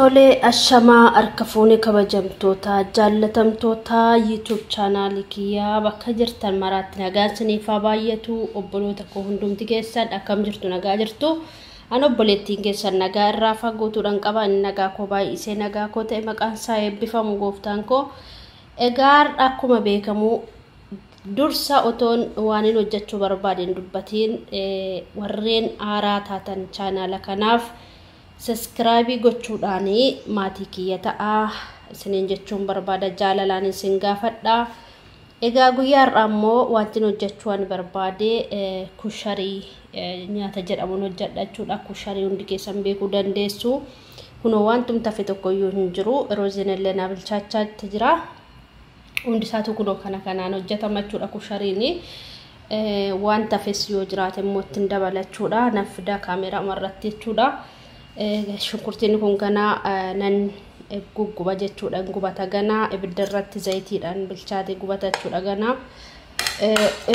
Tolee, ashamaa harka fuunee kabajamtoota jaallatamtoota YouTube chaanaalii kiyyaa bakka jirtan maraatti nagaan isiniif haa baay'atu. Obboloota koo hundumti keessan akkam jirtu? Nagaa jirtu? An obboleettiin keessan nagaa irraa fagootuudhaan qaba. Inni nagaa koo baay'isee nagaa koo ta'e maqaan isaa eebbifamu gooftaan koo. Egaa akkuma beekamu dursa otoon waan hin hojjechuu barbaadeen dubbatiin warreen haaraa taatan chaanaala kanaaf subscribe gochuudhaan maatii kiyya ta'aa isiniin jechuun barbaada, jaalalaan isin gaafadha. Egaa guyyaa har'aa immoo wanti hojjechuu ani barbaade kusharii nyaata jedhamuun hojjedha jechuudha. Kusharii hundi keessan beekuu dandeessu. Kunoo wantumti hafe tokkoyyuu hin jiru. Rooziin illee naa bilchaachaa jira. Hundi isaatu kunoo kana kanaan hojjetama jechuudha kushariin. Wanta hafes yoo jiraate immoo ittiin dabalachuudha. Nan fidaa kaameeraa irratti jechuudha. Shunkurtiin kun ganaa nan gugguba jechuudha. Gubata ganaa ibidda irratti zayitiidhaan bilchaate gubata jechuudha ganaa.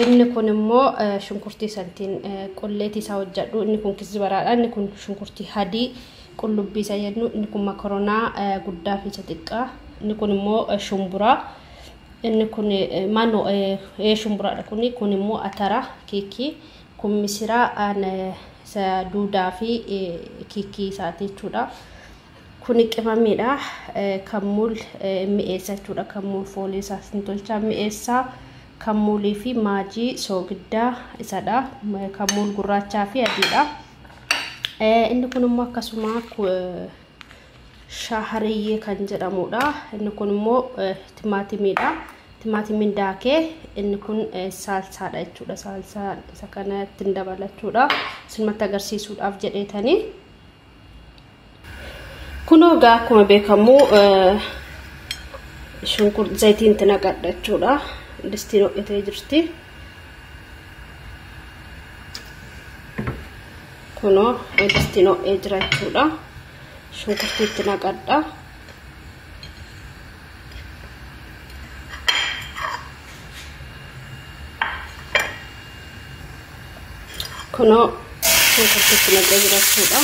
Inni kun immoo shunkurtii santiin qulleetii isaa hojjedhu. Inni kun kizbaraadha. Inni kun shunkurtii adii qullubbii isa jennu. Inni kun makaroonaa guddaa fi isa xiqqaa. Inni kun immoo shumburaa. Inni kun maannoo shumburaadha kuni. Kun immoo atara kiikii. Kun misiraa isa duudaa fi kiikii isaati jechuudha. Kuni qimamiidha. Kan muul mi'eessa jechuudha. Kan muul foolii isaas ni tolcha mi'eessa. Kan muulii fi maajii soogiddaa isadha. Kan muul gurraachaa fi adiidha. Inni kun immoo akkasuma shaahariyyee kan jedhamudha. Inni kun immoo timaatimiidha. Timaatimiin daakee inni kun saalsaadha jechuudha. Saalsaa isa kana ittiin dabalachuudha. Isinumatti agarsiisuudhaaf jedheetanii. Kunoo egaa akkuma beekamu shunkurtii zayitiin itti naqadha jechuudha. Distiin ho'itee jirti. Kunoo distiin ho'ee jira jechuudha. Shunkurtii itti naqadha. Kunoo shunkurtii itti naqee jira jechuudha.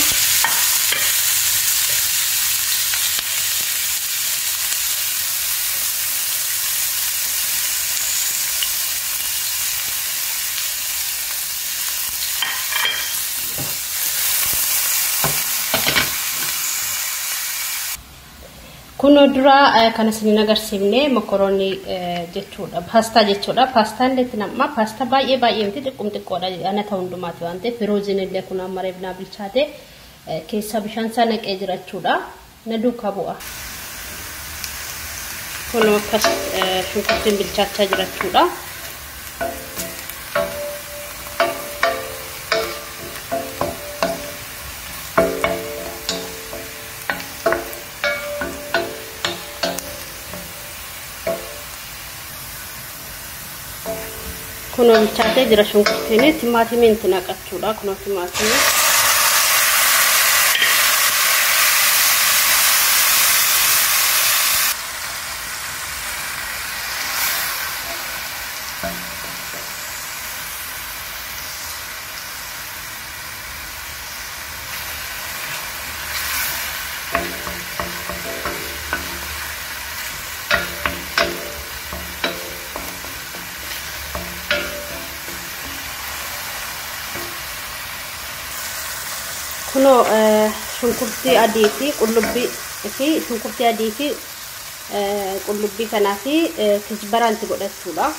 Kunoo dura kan isin agarsiifne mokoroonii jechuudha. Paastaa jechuudha. Paastaan illee itti nam'aa. Paastaa baay'ee baay'ee miti xiqqum xiqqoodha. Ana ta'u hundumaati waan ta'eef rooziin illee kun amma reebnaa bilchaate keessa bishaan isaa naqee jira jechuudha. Na duukaa bu'a. Kunoo akkas shunkurtiin bilchaachaa jira jechuudha. Kunoo bilchaatee jira shunkurtiin. Timaatimiin itti naqachuudha. Kunoo timaatimii. Kunoo shunkurtii adii fi qullubbii fi shunkurtii adii fi qullubbii kanaa fi kizbaraan itti godhachuudha.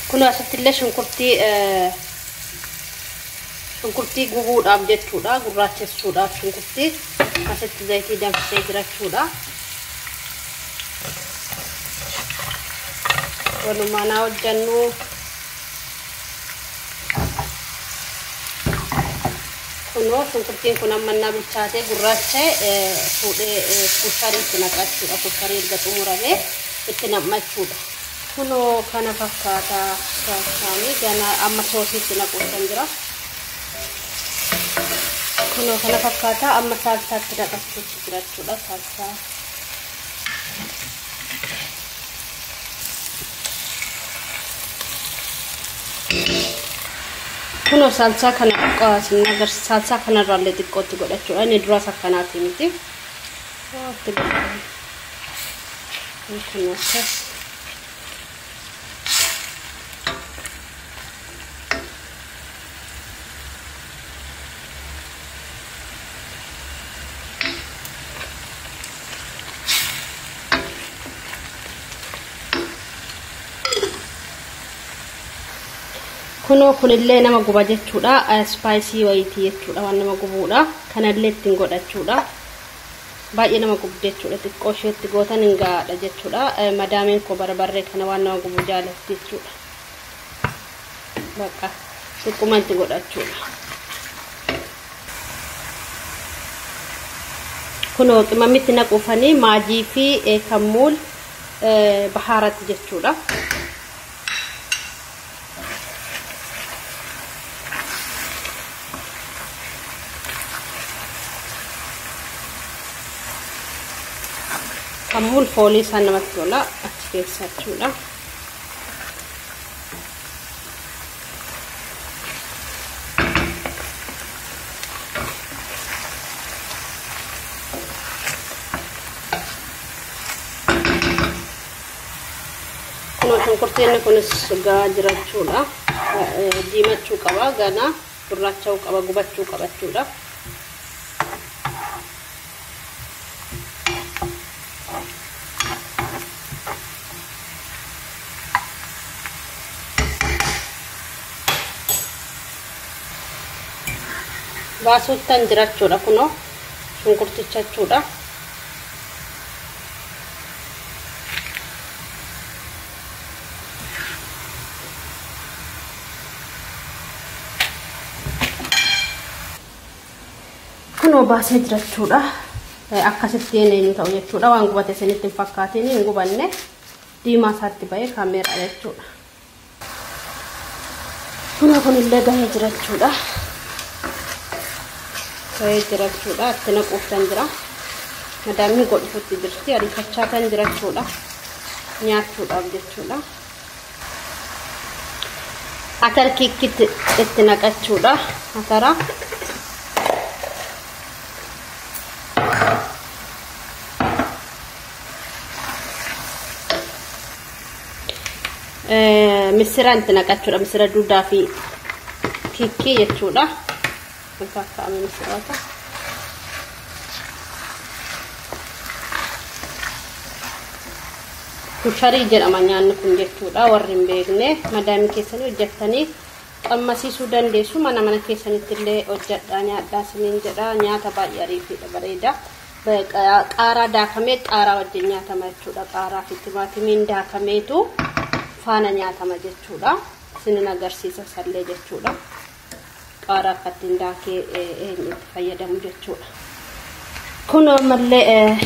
Kun asitti illee shunkurtii gubuudhaaf jechuudha. Gurraachessuudhaaf shunkurtii asitti zayitii danfisee jira jechuudha. Walumaa naa hojjennu. Kunoo shunkurtiin kun ammannaa bilchaatee gurraacha fuudhee kusharii itti naqachuudha. Kusharii erga xumuramee itti nam'achuudha. Kunoo kana fakkaata saalsaanii gana amma soosii itti naquutan jira. Kunoo kana fakkaata amma saalsaatti naqachuutti jira jechuudha saalsaa. Kunoo saalsaa kana saalsaa kanarraallee xiqqootti godhachuudha. Inni duraas akkanaati miti. Itti godhama. Kunoo akkas. Kunoo kunillee nama guba jechuudha. Ispaayisii wayitii jechuudha. Waan nama gubuudha. Kanallee ittiin godhachuudha. Baay'ee nama gubu jechuudha. Xiqqoo isheetti gootan hin gahaadha jechuudha. Madaameen koo barbarree kana waan nama gubu jaalatti jechuudha. Bakka xiqquma itti godhachuudha. Kunoo qimamitti naquufanii maajii fi kammuul bahaaratti jechuudha. Kammuul foolii isaa namatti tola achi keessa jechuudha. Kunoo shunkurtiin kunis gahaa jira jechuudha. Diimachuu qaba ganaa gurraacha'uu qaba gubachuu qaba jechuudha. Baasuuttan jira jechuudha kunoo shunkurticha jechuudha. Kunoo baasee jira jechuudha. Akkasittiin eenyu ta'u jechuudha. Waan gubate isinitti hin fakkaatiin hin gubanne diimaa isaatti ba'ee kaameeraa jechuudha. Kunoo kunillee gahee jira jechuudha. Gahee jira jechuudha. Itti naquuftan jira. Madaamni godhuutti jirti. Ariifachaa kan jira jechuudha. Nyaachuudhaaf jechuudha. Atar kiikkitti itti naqachuudha. Atara. Misira itti naqachuudha. Misira duudaa fi kiikkii jechuudha. Fakkaata misiraata. Kusharii jedhama nyaanni kun jechuudha. Warri hin beekne madaamii keessanii hojjettanii qammasiisuu dandeessu. Mana mana keessanitti illee hojjedhaa nyaadhaa isiniin jedha. Nyaata baay'ee ariifiidha bareeda. Qaaraa daakamee qaaraa wajjin nyaatama jechuudha. Qaaraa fi timaatimiin daakameetu faana nyaatama jechuudha. Isinin agarsiisa sallee jechuudha. Qaaraa akka ittiin daakee itti fayyadamu jechuudha. Kun ammallee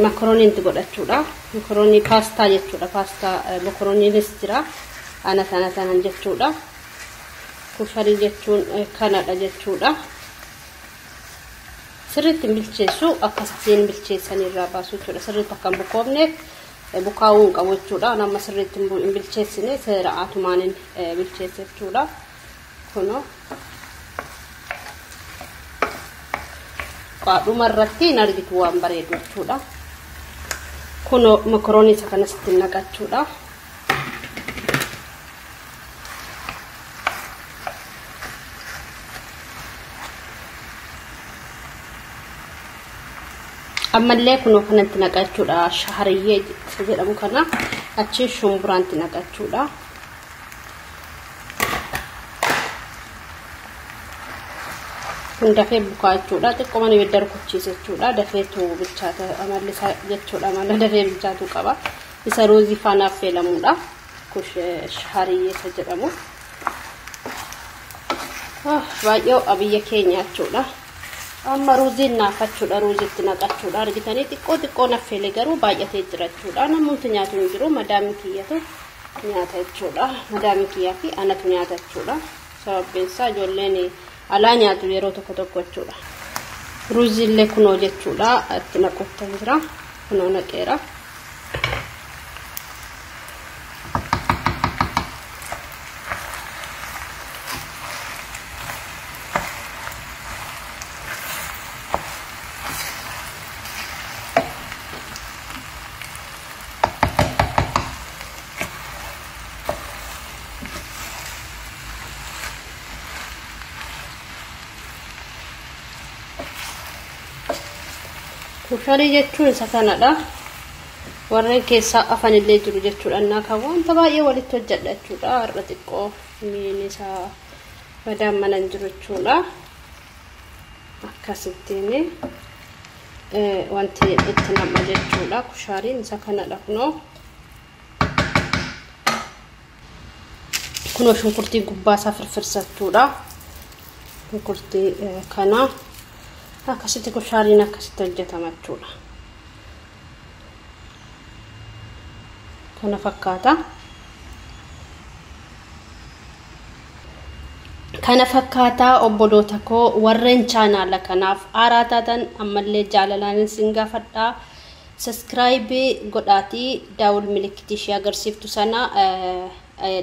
makroonii itti godhachuudha. Makroonii paastaa jechuudha. Paastaa makrooniinis jira. Ana sana sanan jechuudha. Kusharii jechuun kanadha jechuudha. Sirriitti bilcheessu akkasittiin bilcheessan irraa baasu jechuudha. Sirriitti akka hin bukoofneef bukaa'uu hin qabu jechuudha. Amma sirriitti hin bilcheessine seera atumaan bilcheesse jechuudha. Kunoo dhuma irratti hin argitu waan bareedu jechuudha. Kunoo makroonii isa kanas ittiin naqachuudha. Ammallee kunoo kanatti naqachuudha. Shahariyyee jedhamu kana achi shumburaanti naqachuudha. Kun dafee bukaa jechuudha. Xiqqoo mana ibidda rukuchiisa jechuudha. Dafeetu bilchaata amalli isaa jechuudha. Amala dafee bilchaatu qaba. Isa ruuzii faana affeelamuudha. Kush shahariyyee isa jedhamu. Baay'ee abiyya keenya jechuudha. Amma ruuziin naafachuudha, ruuzitti naqachuudha. Argitanii xiqqoo xiqqoo naffeelee garuu baay'atee jira jechuudha. Namoota nyaatu hin jiru, madaamii kiyyatu nyaata jechuudha. Madaamii kiyyaa fi anatu nyaata jechuudha. Sababbiin isaa ijoolleen alaa nyaatu yeroo tokko tokko jechuudha. Ruuziillee kunoo jechuudha itti naquuttan jira. Kunoo naqeera. Kusharii jechuun isa kanadha. Warreen keessaa afanillee jiru jechuudha. Innaa kan wanta baay'ee walitti hojjedha jechuudha. Har'a xiqqoo miin isaa badaan mana hin jiru jechuudha. Akkasittiin wanti itti nam'a jechuudha. Kushariin isa kanadha kunoo. Kunoo shunkurtii gubbaa isaa firfirsachuudha. Shunkurtii kana. Akkasitti kushaariin akkasitti hojjetama jechuudha. Kana fakkaata. Kana fakkaataa obboloota koo warreen chaanaala kanaaf haaraa taatan ammallee jaalalaan isin gaafadhaa. Saskiraayibii godhaatii daawul milikitii ishee agarsiiftu sana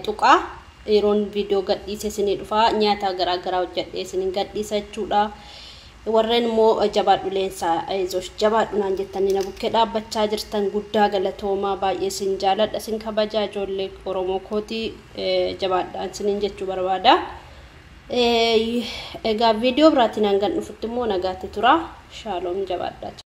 tuqaa. Yeroon viidiyoo gadhiise isinii dhufaa, nyaata garaagaraa hojjedhee isiniin gadhiisa jechuudha. Warreen immoo jabaadhu leensaa eezosh jabaadhu naan jettanii na bukkee dhaabbachaa jirtan guddaa galatoomaa, baay'ee isin jaaladha, isin kabajaa ijoollee Oromoo kootii, jabaadhaan isiniin jechuu barbaada. Egaa viidiyoo biraatiin hangan dhufutti immoo nagaatti tura. Shaaloom, jabaadhaa.